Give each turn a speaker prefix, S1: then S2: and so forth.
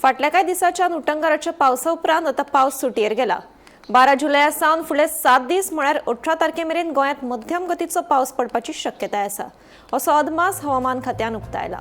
S1: फाटल्या कांय दिसांच्यान उटंगाराच्या पावसा उपरांत आतां पावस सुटयेर गेला. 12 जुलया सावन फुडले 7 दीस म्हळ्यार 18 तारखे मेरेन गोंयांत मध्यम गतीचो पावस पडपाची शक्यताय आसा, असो अदमास हवामान खात्यान उक्तायला.